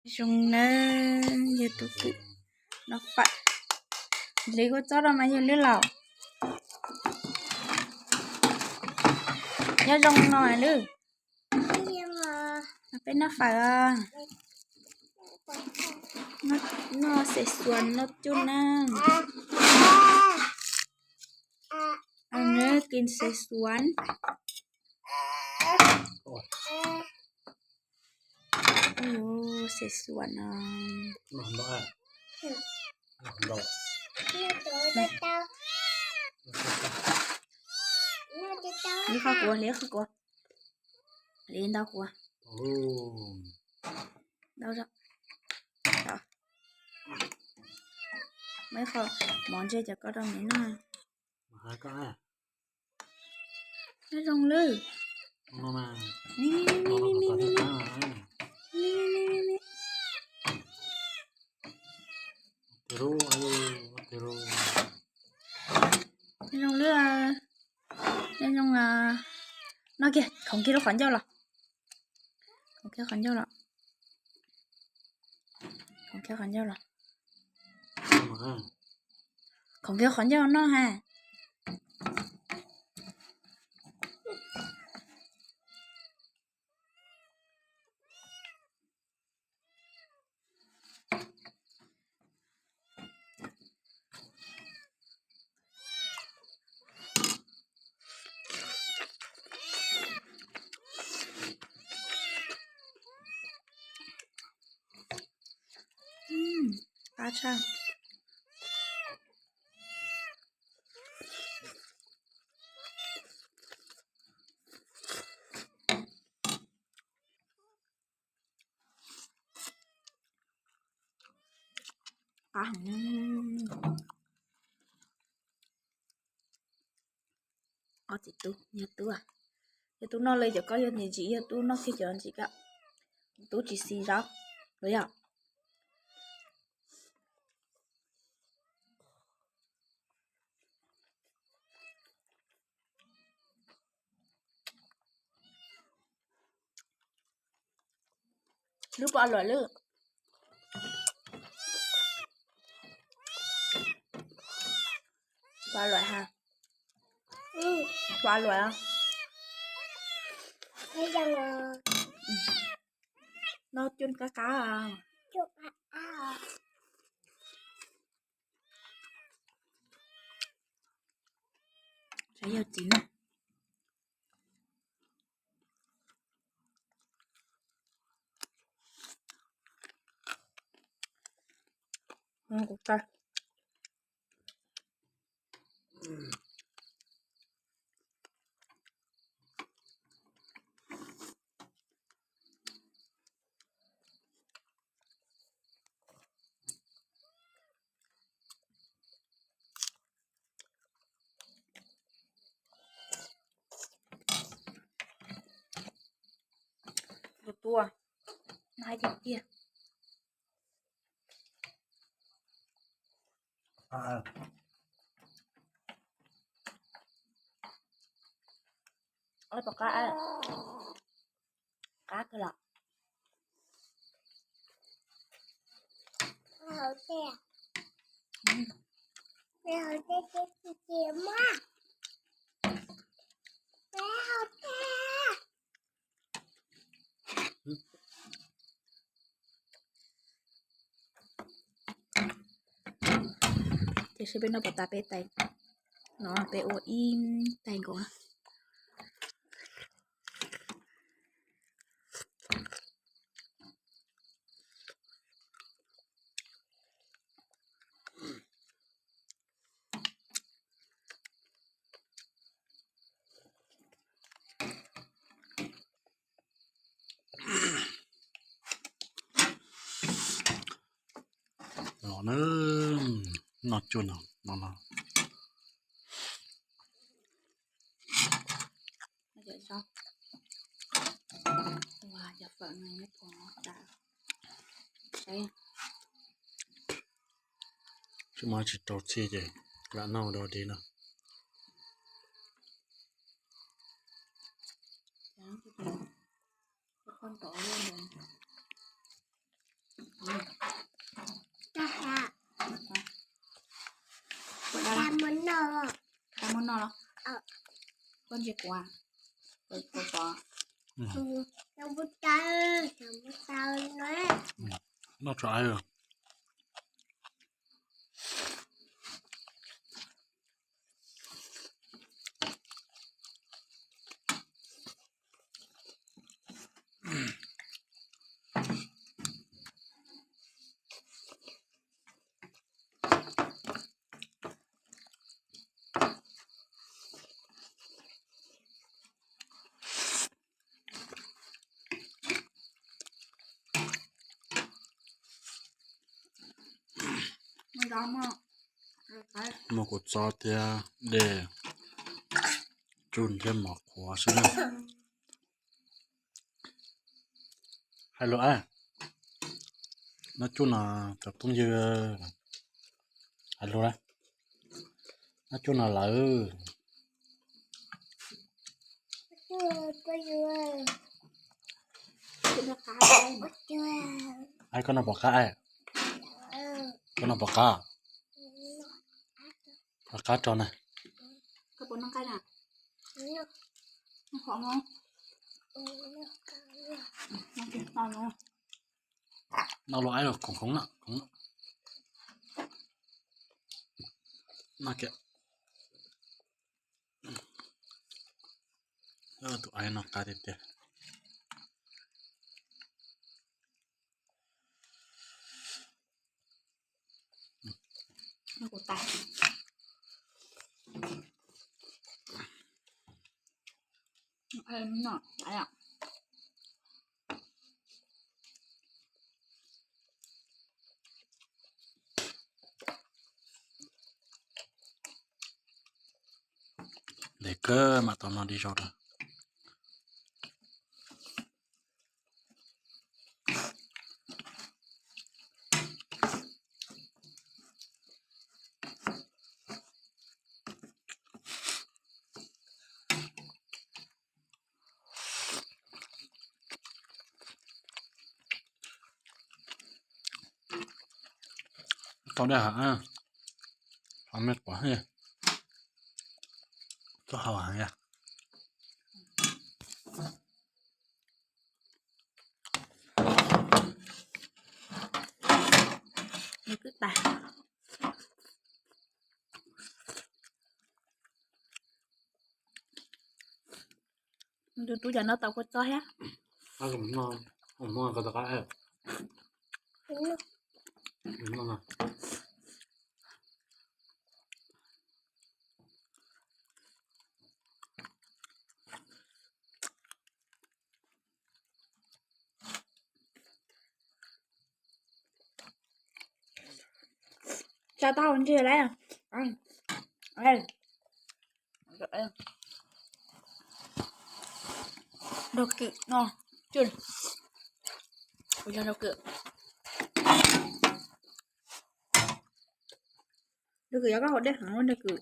Zoo na, yog tus kwv noj fawm. Lis kua txob rau mas yog lwb laus. Nyob zoo no lwb. Peb noj fawm os. Noj Szechuan noj cuj na. Nws kin Szechuan. Szechuan no. Ib qho kuv, ib qho kuv. Li ntau kuv. Ntau zog. Muaj ib qho mov ntse cov koj rau miv noj. Nyob zoo lwb. Nyob zoo lwb. Nyob zoo. Noj kiag, khoov kiag lub qhov ncauj los. Khoov kiag qhov ncauj los. Khoov kiag qhov ncauj los. Khoov kiag qhov ncauj noj ha. Qab tshaj. Qab heev. Ob txiv tub, yog tub, yog tub noj li cov koj yog niam ntsim, yog tub noj kiag cov ntsim koj. Tub tsis xis zaub los yog. Lub pom luam lwb. Pom luam ha. Pom luam. Noj cuj qab qab. Saib yog txiv na. Kuv ta. Tus tua, no hais tiag tiag. Ob pom qab, qab kawg los. Tiam sis peb noj puas tas peb tais no, peb ua ib tais nkaus. Los na, noj cuaj no, no no. Tsis muaj tsis rau txhij ces lam noj dua dig no. Tag muab noj los? Koj ntsia kuv, kuv pov. Noj tso ai. Muaj kua txob thiab dej, tsum thiab mov qhuav xwb na. Hais lus, noj cuj no cov phooj ywg, hais lus, noj cuj no lawm. Ai, koj noj pom qab, koj noj pom qab, pom qab rau na. Noj lub aib los khoom khoom na, khoom na. Noj kiag. Tus aib no qab tiag tiag. Ntev kawg mam tau noj dib zaub lawm. Tau dej heev, qhov me quav, txoj hau heev. Nws twb tas. Tus tub cov no tau kua txob thiab. Tsa tau ntseg lawm. Nrog kwm no, kuv yog nrog kwm. Nrog kwm yog koj haus dej heev nrog kwm.